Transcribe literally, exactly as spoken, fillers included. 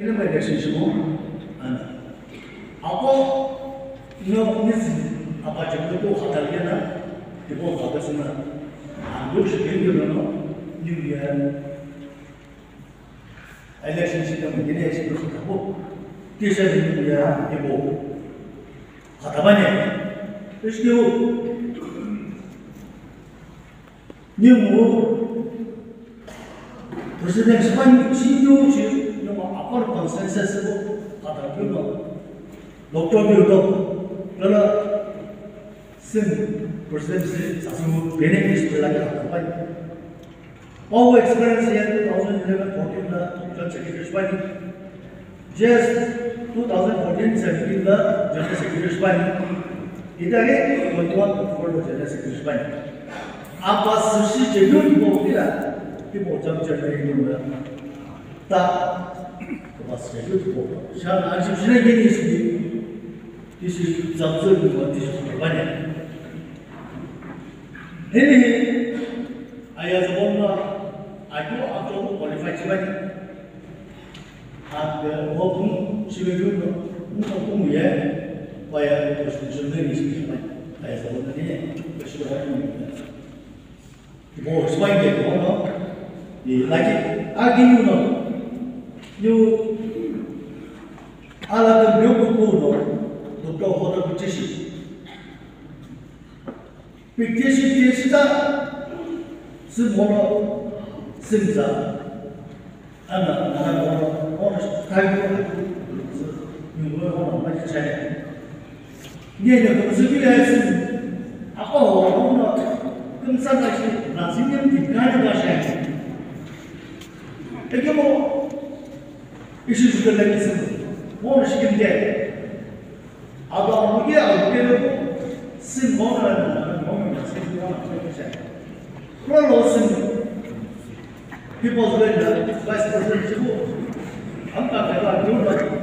Eno election shimu, ana. Ako, no, nisi, apa jemdo ko khatal kena, tipo khatal sina. Ando shi kendo no, New Year. Election shimu, yene election shimu. Tisa New Year, tipo. Khatabane. Istiyo. Ningu president shipa ni shi ningu shi ningu upper consensus ko kata kyo no doctor kyo to lala sim president shi sasu benefit shi la kata pai. Power experience ya two thousand eleven fourteen la joint secretary shipa ni. Just two thousand fourteen seventeen la General Secretary shipani. Itaghi twenty-one twenty-four la General Secretary shipani. Apa sushi chenu ipo kila, ipo jam chairman ipo la. Ta, apa sushi chenu ipo. Shan anchi shine gini isi, isi jam chairman ipo, isi shipani. Hini, aya zabon na, ajo, ajo qualify shipani. Ake, o, kung, shiveju, kung, kung ye, paya, shunde ni shi, paya, sa, ni, shi, bo, shi, bo, ni, lagi, agi, ni, no, ni, ala, kan, yo, ku, ku, no, dokta, hoda, ku, chishi. Piktishi piktishi ta simhono simza. Ana ana hono hono kai ko ni ko hono ma chai. Ni ni ko sigi le sim. Ako hono kumsa na shi na sigi ni kai na shi. Ekemo ishi shi le sim. Hono shi kimde. Ado amuge amuge lo sim mona na mona na sim mona na sim. Pro lo sim. People's Bank la Vice President chibu. Amta kala dula.